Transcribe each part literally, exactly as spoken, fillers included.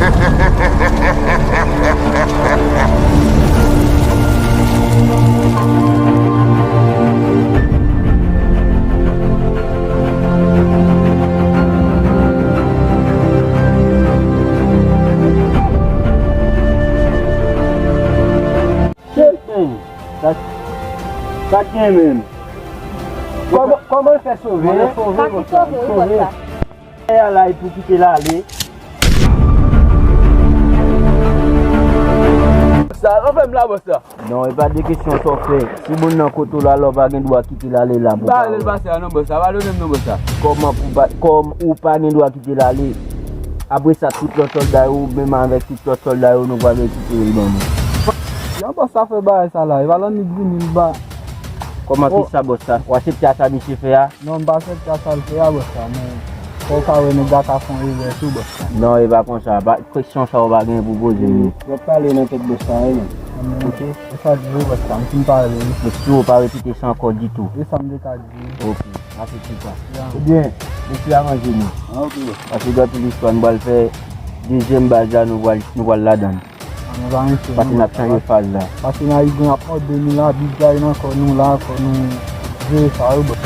Shit, man. Sa, sa k gen, man? Kòman, kòman l fè sove? Kòman l sove, bòs la? Sove, bòs la. Lè a la, e pou kite l ale. Sa, anfen m la, bòs la. Non, e pa de kesyon sa w fè. Si moun nan kote w la, la, w pa gen dwa kite l ale la pou pa ale l pase a non, bòs la. Pa ale w menm non, bòs la. Kòman pou pa, kòm ou pa gen dwa kite l ale? Apre sa, tout lòt sòlda yo, menm avèk tout lòt sòlda yo, nou pral rekipere l ban nou. Jan bòs la fè bagay sa la, e pa lannik vini l ba. Kòman ki sa, bòs la? W aksepte a sa misye fè a? Non, m pa aksepte a sa l fè a, bòs la, men fò w ka wè nèg la ka fè yon erè tou, bòs la. Non, e pa konsa. Pa, kesyon sa yo pa gen pou poze m yo. W ap pale nan tèt bòs la, wi, men. Ok. E sa di yo, bòs la, m fin pale, wi. Mesye, w pa repete sa ankò ditou. E sa m te ka di. Ok, mèsi pita. Ya. Ebyen, mesye, aranje nou. Ah, ok, bòs. Paske gade tout istwa nou pral fè, dezyèm baz la, nou pral, nou pral ladan l. Pase n ap chanje faz la. Pase nan Ayiti, n ap mòde nou la, big guy nan kò nou la, fò nou jere sa wi, bro.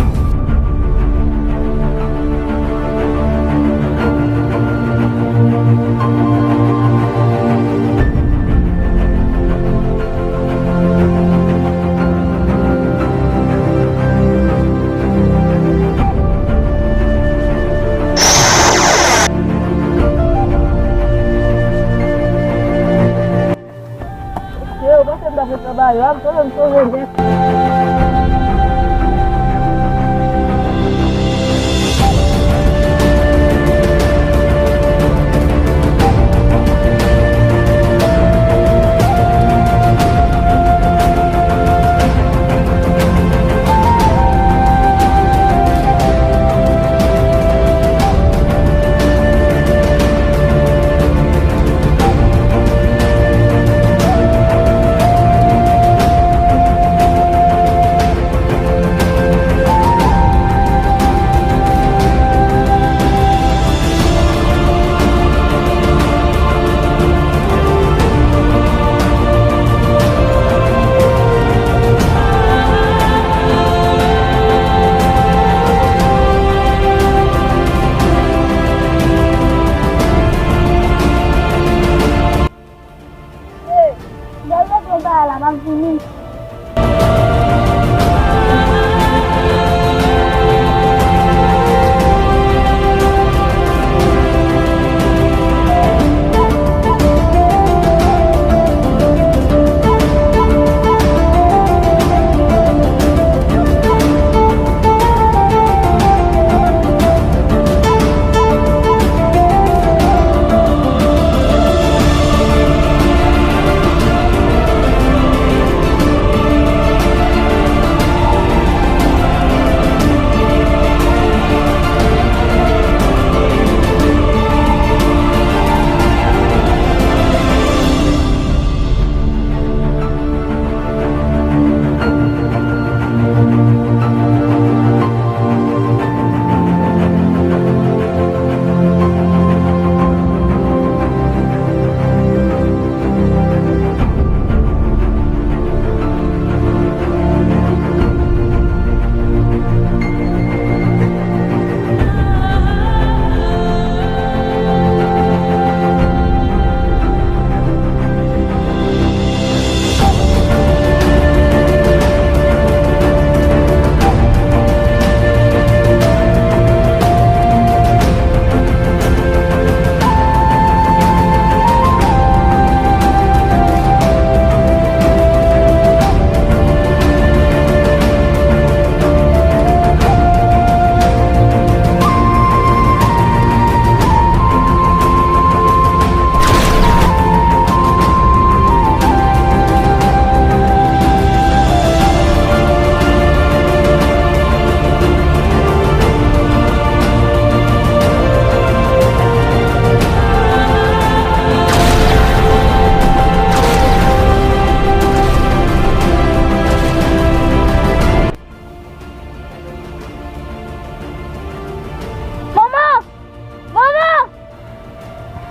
Yo, panse m ta fè travay yo, ap sove m, sove m.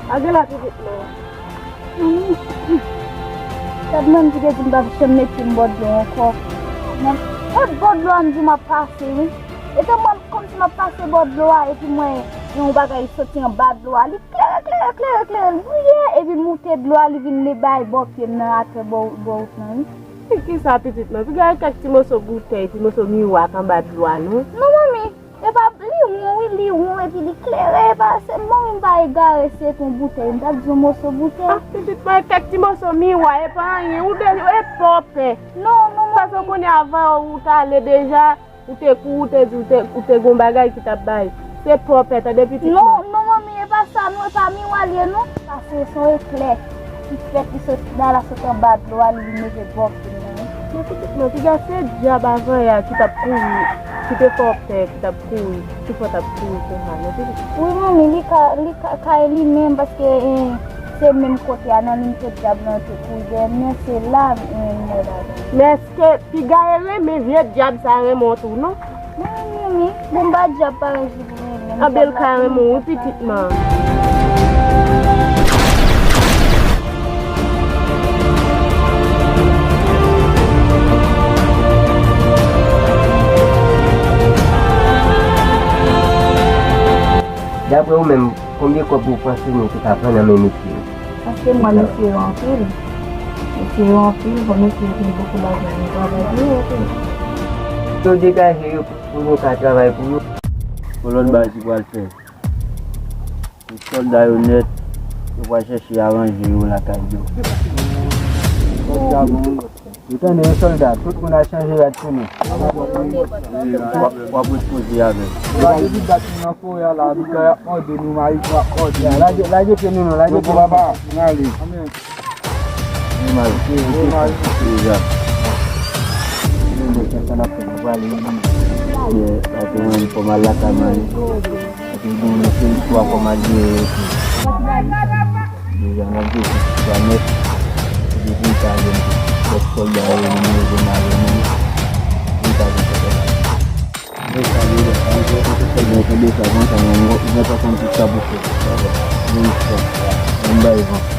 Lage la pitit mwen. Gad menm ki te di m p ap janm mete m bò dlo ankò. Nan, e bò dlo a m di m ap pase, wi. E te mwen kòmsi m ap pase bò dlo a, epi m wè yon bagay soti anba dlo a. Li klere, klere, klere, klere, li briye, epi l moute dlo a, li vin li bay bò pye m nan atè bò, bò wout lan, wi. E kisa pitit mwen? Piga e kèk ti moso boutèy, ti moso miwa k anba dlo a, non? Non, manmi. E pa, li won, wi, li won, epi li klere, e pa, se manmi m pa egare, si e te yon boutèy, m t ap di yon moso boutèy. Ah, pitit mwen, e kèk ti moso miwa, e pa anyen, ou de, e pa w pè. Non, non, manmi. Paske w konnen avan ou t ale deja, ou te kouri, ou te di, ou te, ou te gon bagay ki t ap bay. Se pa w pè, tande pitit mwen. Non, non, manmi, e pa sa, non, e pa miwa li ye, non. Paske se yon eklè ki fèt, li sot, dal la sot anba dlo a, li vin leve bò pye m nan, wi. Men pitit mwen, piga se dyab avan yè a ki t ap kouri, ki te fè w pè, ki t ap kouri, ki fè w t ap kouri konsa, non, pitit. Wi, manmi, li ka, li ka, ka e li menm, paske, eh, se menm kote a, nan limite dyab lan te kouri dèyè m, men se la, eh, li mòde avè m. Men èske piga e renmen vye dyab sa renmen w tou, non? Mwen renmen, wi. Bon, m pa dyab parèy si pou renmen m. Anben, l ka renmen w, wi, pitit mwen. Daprè ou menm, konbyen kòb ou panse nou te ka pran nan men mesye yo? Paske mwen, mesye yo anpil. Mesye yo anpil, bon, mesye yo gen bokou lajan, nou travay pou yo, wi. Yo degaje yo pou nou ka travay pou yo. Pou lòt bagay ki pral fè. Tout sòlda yo nèt, yo pral chèche aranje yo lakay yo. Ou tande, yon sòlda, tout moun al chanje rad tounen. W ap, w ap ret koze avè l. Lage li bat nou nan forè a la, li kay ap mòde nou, mayi nou ap mòde nou. Lage, lage pye nou non, lage pye nou. Papa, n ale. Anmèd. Li mal. Li mal. Deja. Li mal, sa n ap fè, nou prale, wi. Yeah, la te mwen fò m al lakay mwen. Epi bon, nou se istwa kòman l genyen epi. Deja n ap jwe pou twa mèt. Epi pou l ka jwenn lòt sòlda yo, nou leve mare nou. Pou l ka jwenn sòlda. Mwen salye lè sa, mwen fè konte sèlman, mwen tande sa konsa, mwen, mwen pa konn tout sa pou fè. Sa va. Mwen fè. Mwen bay van.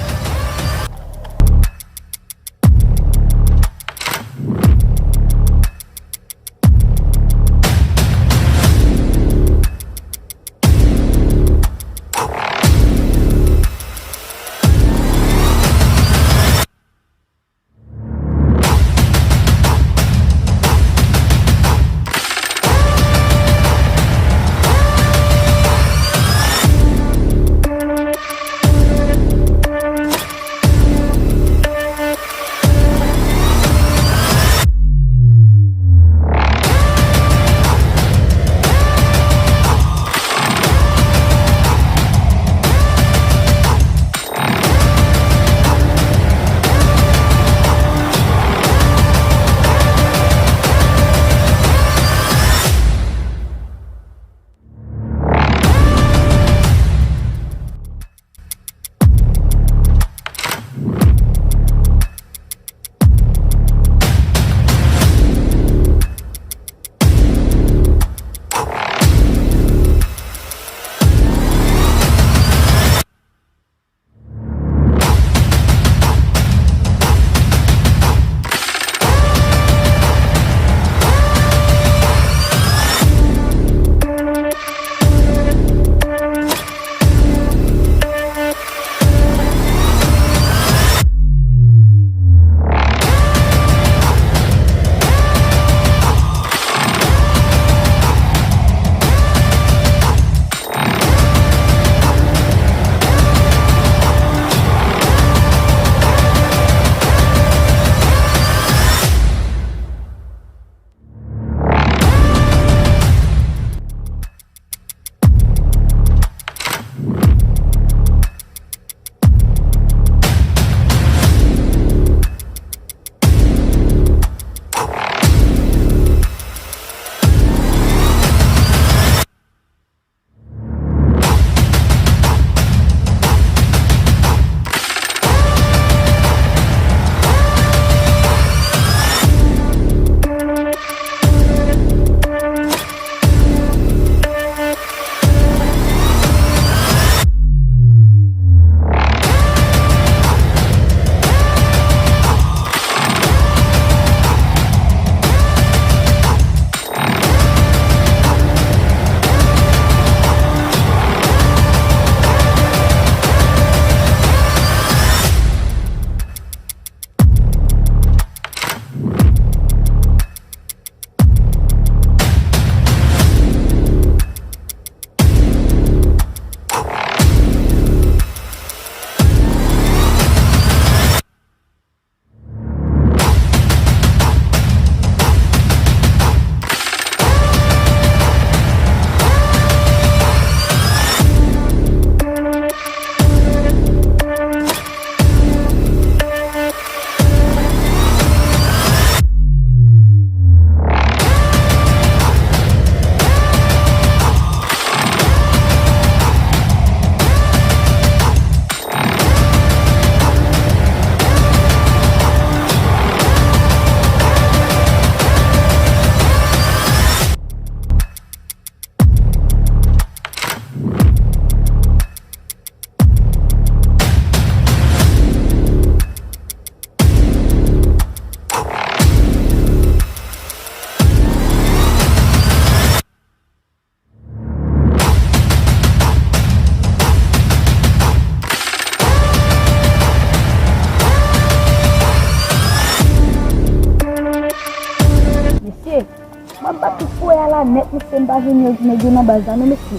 Nèt, mesye, m pa vin yo, nèg yo nan baz la, non, mesye.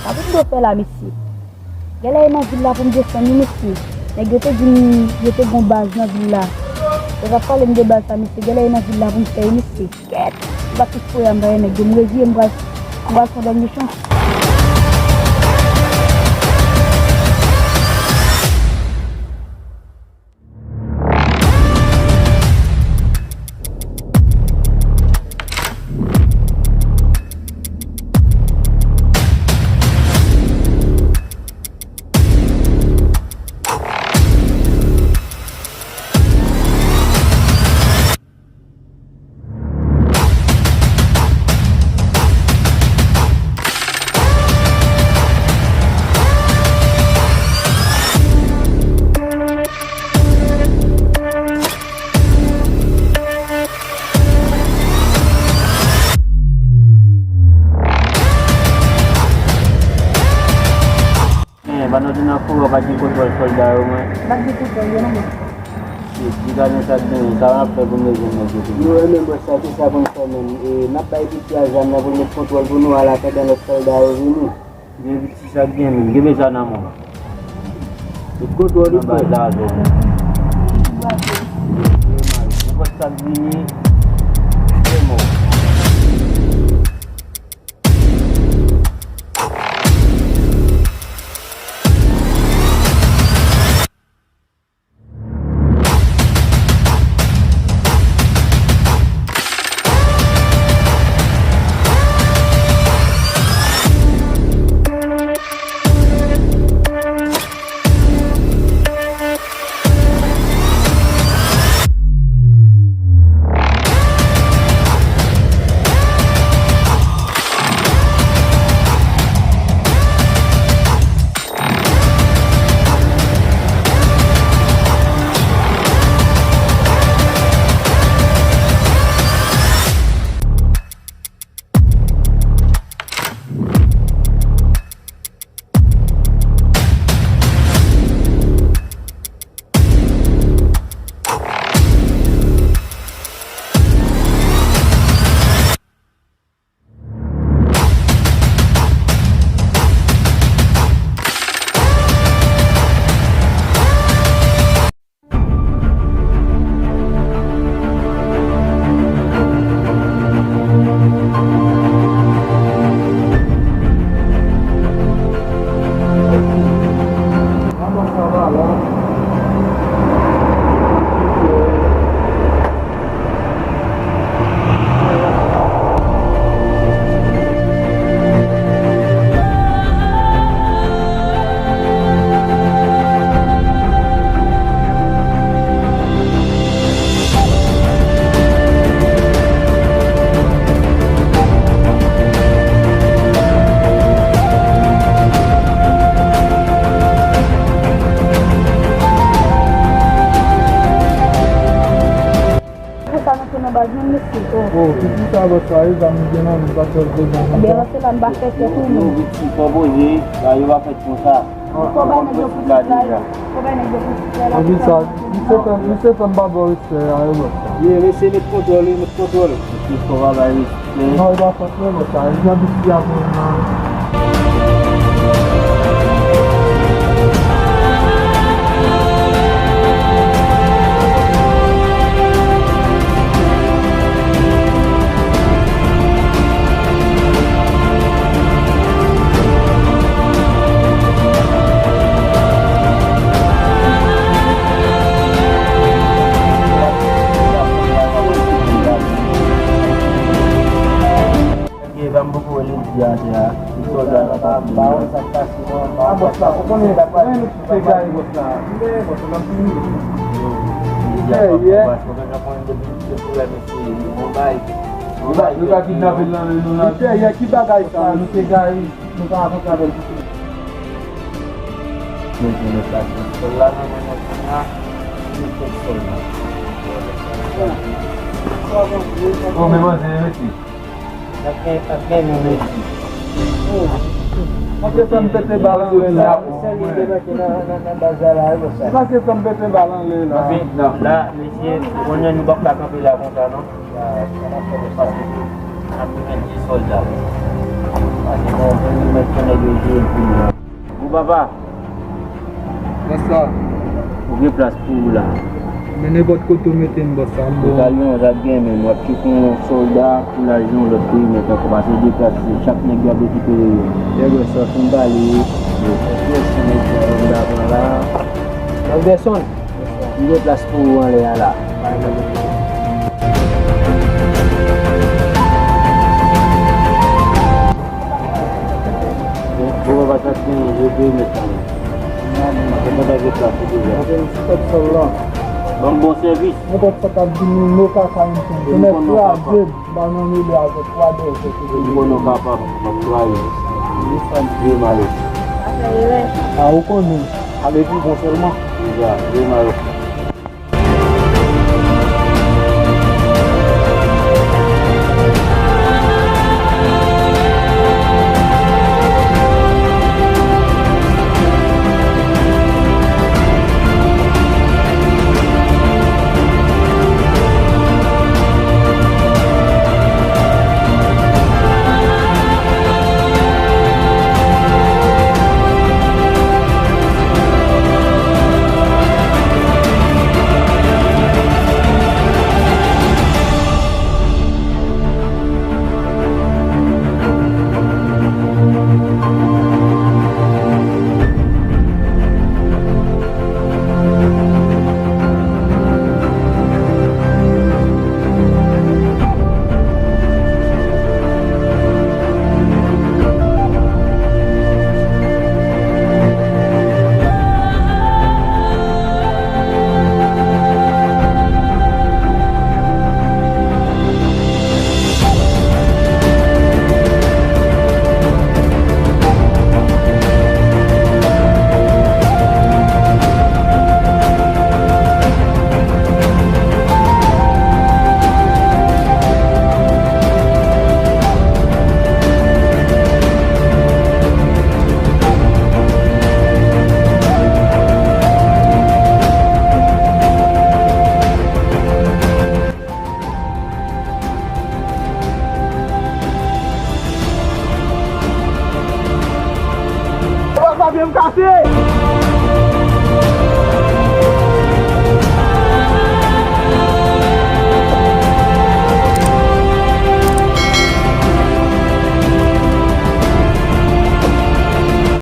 Sa pou m dwe fè la, mesye? Genlè e nan vil la pou m desann wi, mesye. Nèg yo te di m yo te gon baz nan vil la. Yo t ap pale m de baz sa, mesye. Genlè e nan vil la pou m fè wi, mesye. Kèt! M pa t foure a m pa wè nèg yo. M reziye, m pral, m pral fè yon dènye chans. Gen, pandan w te nan fouwa, pa t gen kontwòl sòlda yo, mwen. Pa t gen kontwòl yo, non, mwen. Shit, di gade sa k genyen, sa n ap fè pou n bezwen nèg yo tou. Nou renmen bòs la, se sa pou n fè menm. E, n ap bay piti a zam nan pou l met kontwòl pou nou, an atandan lòt sòlda yo vini. Gen piti sa k gen menm, gen bezwen nan mwen. Met kontwòl li pran. Nan baz la, zòn. Nenpòt sa k vini, se mò. Pou sa nou te nan baz menm, mesye. Oh, ki pou sa lòt sa, e zam li gen nan men, pa fè l bezwen. Ebyen, ranse la, m pa fè tèt ou menm. Nou viktim fò poze, la yo pa fèt konsa. Fò bay nèg yo pou tèt la, fò bay nèg yo pou tèt la. Epi sa, misye fè, misye fè m pa ba w respè a, e lòt sa. Ye, mesye, met kontwòl, wi, met kontwòl. Mesye, fò pa bay respè. Non, e pa fòt mwen, lòt sa. E jan bit ki ap menm nan. Gen zam poko wè ledi atè a. Li sòlda la pa vle. Pa wè sa k pase non. Pa wè sa. Ou konnen, ou konnen nou tout se gaye bòs la. Ledi a pa bon bas. Ou gentan konnen depi li te pou la mesye. Li bon bay. Li pa, li pa kidnape l nan men nou la. Mesye, ki bagay sa? Nou te gaye. Nou pa kontre avè l ditou. Mwen gen lòt la. Sòl la nan men mwen kounye a. Li fè sòl la. Bon, men manzè, mesye. N ap gen, n ap gen nou, mesye. Manke fè m pete bal anlè la. Manke fè m pete bal anlè la. La, mesye, kounye a nou p ap ka kanpe la konsa, non. Sa n ap fè, mesye. Ap mete sòlda. Pase nan yon premye mèt fè nèg yo jwe l pou nou. Gwo papa. Bòs la. Ou gen plas pou ou la. Men nenpòt kote w mete m, bòs la, m bon. Batalyon an t ap gen, men w ap tcheke yon sòlda pou l al jwe yon lòt perimèt ankò, pase de plas, se chak nèg yo ap rekipere yo. Nèg yo sa fin pale, yo. Yes, nèg yo la pran la. Anderson. M gen plas pou ou anlè a la. Bon, bon, papa, sa gen, yo gen met la. Mwen pa gen plas pou ou la. Ban m bon sèvis. Nenpòt sa k ap vini, nou ka ka yon. Tonnè kraze m. Ba nan mele avèk twa dèzè ki vini. Bon, nou kapab, m ap travay. Li sanble mal. A, ou konnen. Avèk ou bon sèlman. Deja, li mal. Papa, vye m kase!